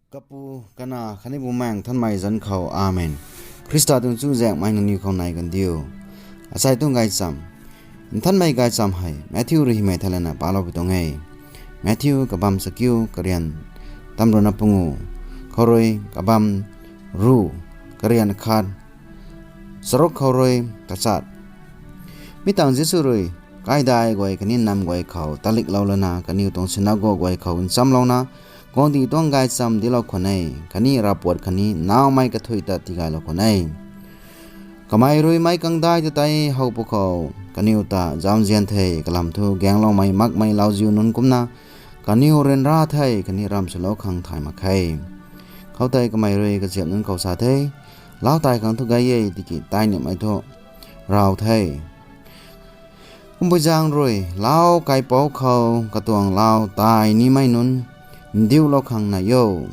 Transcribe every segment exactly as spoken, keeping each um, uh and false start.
Kapu, Kanac khatni Bumaengh Nthanmei zanc khou, Amen. Khrista tuang chuzaenghmei nangniw khou nai kandiu. Asei tuang gaychamv, nthanmei gaychamv hei Matthew rui hymei thei lana palou pui tuang e. Matthew kabamv chakiu, karian tamruhna pungu khou rui kabamv ruh, karian khat, charuk khou rui tachat. Mi tangv Jisu rui kaidai guay khatni nam guay khou taliklou lana kaniw tuang sinagog guay khou nchamlouna guangcdic tuang gaychamv dinclou khwan e, khatni ravpuat khatni nowmei kathuic ta tigaylou khwan e. Kamei rui meic kangdai ta tei how pwkhou kaniw ta zauzian the, kalam thu gaengloumei makmei lauziu nunc kumcna kaniw ryanra the khatni ramv swlou khang thay mak khe. Khoutei kamei rui kaziap nunc khou sa the, Lau tai khang thu gay e, tiki tai nimei thu raw the. Kumpui zaeng rui lau kaipouc khou katuang lau tai nimei nunc ndiulou khang nai o.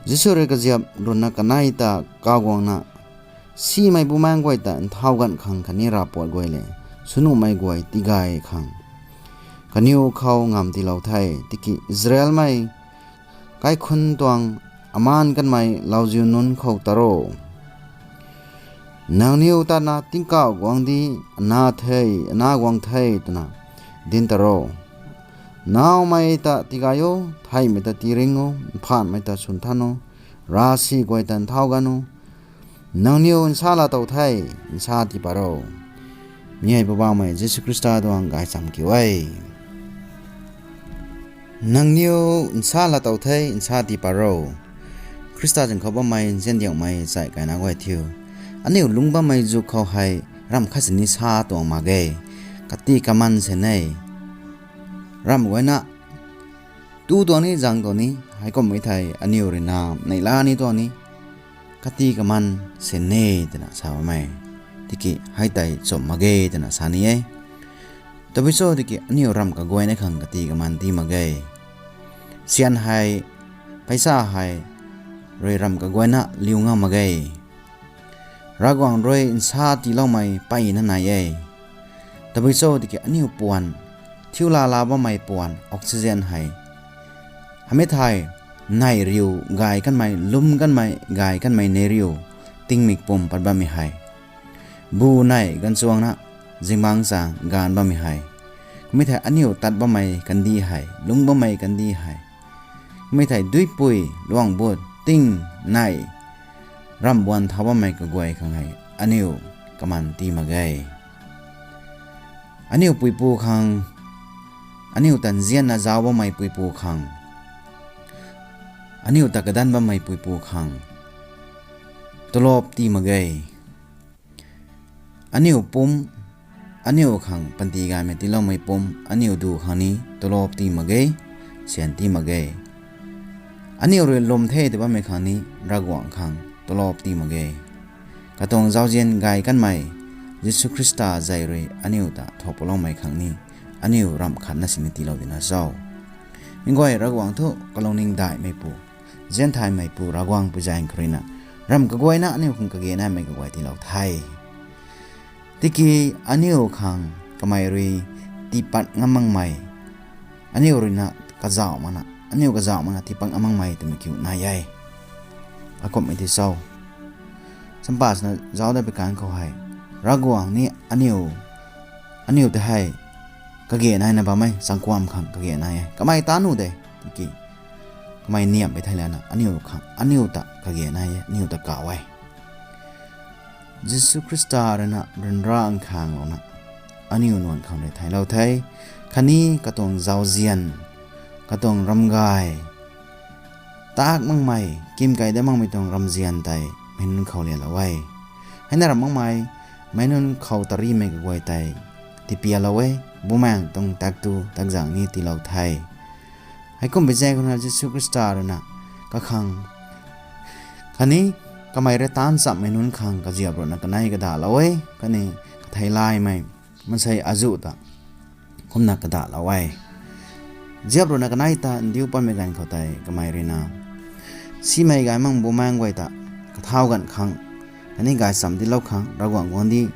Jisu rui kaziap ruhna kanei ta kaguangna, simei bumaengh guay ta nthau ganv khang khatni ravpuat guay le swnuhmei guay tigay khang kaniw khou ngamv tiilou the. Tiki Israelmei kaikhunc tuang amaan kanmei lauziu nunc khou ta ro, nangniw tatna tingkauh guangcdic ana the, ana guang the twna dinc ta ro. Nowmei ta tigay o, theihmei ta tiiring o, mphanhmei ta swn than o, ravsic guay ta nthau ganv o. Nangniw nsa laa tow the, nsa tii pat ro. Mi hei Poubauhmei Jisu Khrista tuang gaychamv kiu e. Nangniw nsa laa tow the, nsa tii pat ro. Khrista zanc khou bammei nziandiangmei chai kaina guay thiu, aniu lungc bammei zuk khou hei ramh khat sini sa tuang mak ge, kati kaman sini ramh guayna tu tuang ni, zang tuang ni, heikumhmei thei aniu rui na neihla ni tuang ni, kati kaman sini twna sa bammei. Tiki hei tei chum mak ge twna sa ni e. Tabui cho tiki aniu ramh kaguayna khang kati kaman tii mak ge. Syan hei, paisa hei rui ramh kaguayna liu ngam mak ge. Ravguangc rui nsa tiiloumei mpeyna nai e. Tabui cho tiki aniu puan, thiu laa laa bammei puan, oxygen hei, hamei thei neih riu gay kanmei, lwm kanmei, gay kanmei neih riu, tingmik pum pat bammei hei, bu neih ganv chuangna zingbangc chang gaanv bammei hei, kummei thei aniu tat bammei kandih hei, lungc bammei kandih hei, kummei thei duipui, luang but, ting, neih, ramh buan thau bammei kaguay khang hei aniu kaman tii mak ge. Aniu puipu khang, aniu ta nzianna zauc bammei puipu khang, aniu ta kadan bammei puipu khang tulop tii mak ge. Aniu pum, aniu khang panty gaymei tiiloumei pum, aniu du khang ni tulop tii mak ge, syan tii mak ge. Aniu rui lwm the tw bammei khang ni Ravguangc khang tulop tii mak ge. Katuang zauzian gay kanmei Jisu Khrista zei rui aniu ta thau paloumei khang ni aniu ramh khatna sini tiilou dina cho? Mi guay Ravguangc thu kalungning daihmeipu, zianthaymeipu Ravguangc puizaeng khou rui na ramh kaguayna aniu khang kage naimei kaguay tiilou the. Tiki aniu khang kamei rui tiipat ngam makmei, aniu rui na kazauh makna, aniu kazauh makna tiipat ngam makmei twmei kiu nai e. Akumhmei ti cho? Champasna zauc dat pui kan khou hei, Ravguangc ni aniu, aniu ta hei kage naina bammei changkuam khang kage nai e. Kamei ta nuh de, tiki kamei niamhmei thei lana aniu khang, aniu ta kage nai e, aniu ta kauh e. Jisu Khrista rui na ryanra nkhanglouna aniu nuan khang rui theilou the, khatni katuang zauzian, katuang ramgay, tak makmei, kimkey dat makmei tuang ramzian tei meic nunc khou lialou e. Heina ramh makmei, meic nunc khou tarimei kaguay tei tipialou e, Bumaengc tuang tak tu tak zang ni tiilou the. Heikumhmei zaeng khou na Jisu Khrista rui na kakhang, khatni kamei rui taanv chammei nunc khang kaziap ruhna kanei kadahlou e, khatni katheilaymei maansei azuh ta kumna kadahlou e. Ziap ruhna kanei ta ndiu patmei ganv khou tei kamei rui na simei gay makmei Bumaengh guay ta kathau ganv khang, khatni gaychamv dinclou khang, Ravguangc guangcdic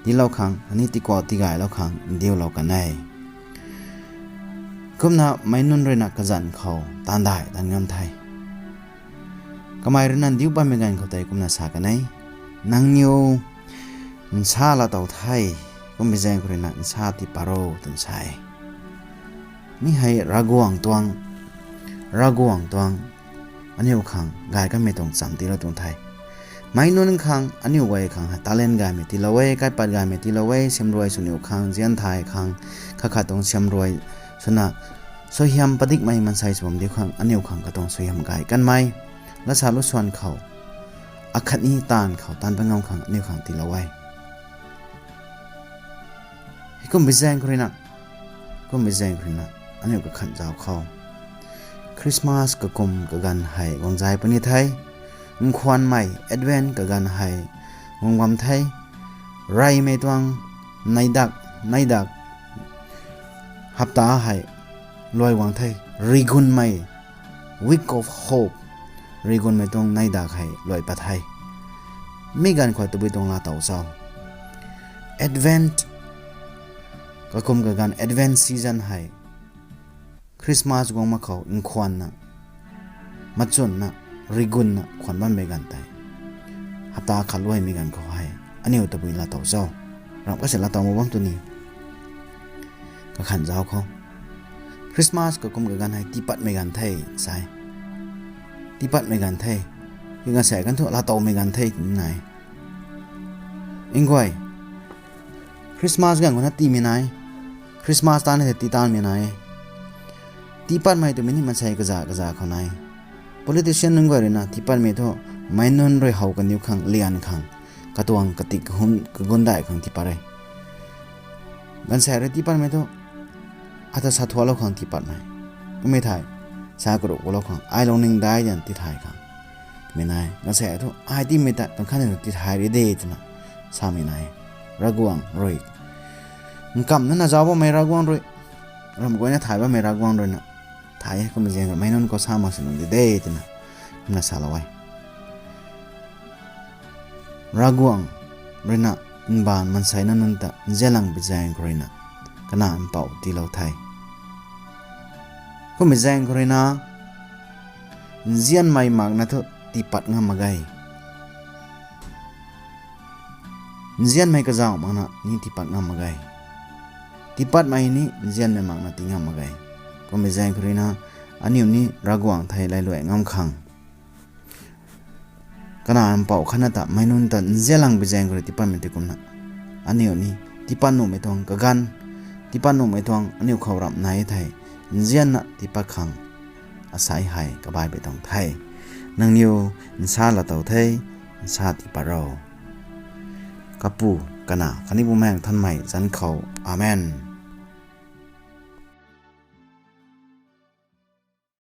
dinclou khang, khatni tiikuak tigaylou khang ndiulou kan e. Kumna meic nunc rui na kazanc khou taanvdaih tan ngam the. Kamei rui na ndiu bammei ganv khou tei kumna sa kan e, nangniw nsa laa tow the, kumbi zaeng khou rui na nsa tii pat ro twna sa e. Mi hei Ravguangc tuang, Ravguangc tuang aniu khang gay kanmei tuang cham tiilou tuang the. Meic nunc khang aniu guay khang hei talent gaymei tiilou e, kaipat gaymei tiilou e, siamruai swniw khang, nzian thay khang, khat khat tuang siamruai swna suaihiam padikmei maansei sw bam diu khang aniu khang katuang suaihiam gay kanmei, latsa lu swan khou, akhatni taanv khou taanv pat ngam khang aniu khang tiilou e. Heikumbi zaeng khou rui na, kumbi zaeng khou rui na, aniu kakhan zauc khou Christmas kakum kaganv hei guang zay puni the. Nkhwanmei Advent kaganv hei guang bam the. Reymei tuang neidak, neidak hapta hei luai guang the. Rigunmei, Week of Hope, rigunmei tuang neidak hei luai pat the. Mi ganv khou tabui tuang laa tow cho? Advent, kakum kaganv Advent season hei Christmas guang mak khou nkhwanna, machwnna, rigunna khwan bammei ganv tei, hapta khat luaimei ganv khou hei aniu tabui laa tow cho? Ramh kasi laa tow mak bam tu ni. Kakhan zauc khou Christmas kakum kaganv hei tiipatmei ganv the, sa e. Tiipatmei ganv the. Hei ganv sa kan thu laa towmei ganv the twna nai. Nguay, Christmas ganv khou na tiimei nai, Christmas taanv ni the tiitaanmei nai. Tiipatmei twmei ni maansei kaza kaza khou nai. Politician nunc guay rui na tiipatmei thu meic nunc rui how kaniw khang, lian khang, katuang katik kahum kagun dai khang tiipat e. Ganv sa rui tiipatmei thu ata sa thualou khang tiipatmei, kummei thei sa karuh kulou khang, ai lungning dai dan tithay khang twmei nai. Ganv sa thu ai tiimei ta kan khatni tithay ri de twna samei nai. Ravguangc rui, nkamna na zauc bammei Ravguangc rui, ramh guayna thay bammei Ravguangc rui na thay e, kummei zaeng rui meic nunc khou sa mak sini di de twna kumna salou e. Ravguangc rui na mbaanv maanseina nunc ta nzianlang bi zaeng khou rui na kanac mpouh tiilou the. Kummei zaeng khou rui na nzianmei makna thu tiipat ngam mak ge. Nzianmei kazauh makna ni tiipat ngam mak ge. Tiipatmei ni nzianmei makna tii ngam mak ge. Kummei zaeng khou rui na aniu ni Ravguangc thei lailuai ngam khang, kanac mpouh khatna ta meic nunc ta nzianlang bi zaeng khou rui tiipatmei tei kumna, aniu ni tiipat nuhmei tuang kaganv, tiipat nuhmei tuang aniu khou ramh nai thei, nzianna tiipat khang asei hei kabaihpui tuang the. Nangniw nsa laa tow the, nsa tiipat ro. Kapu, Kanac khatni Bumaengh Nthanmei zanc khou. Amen.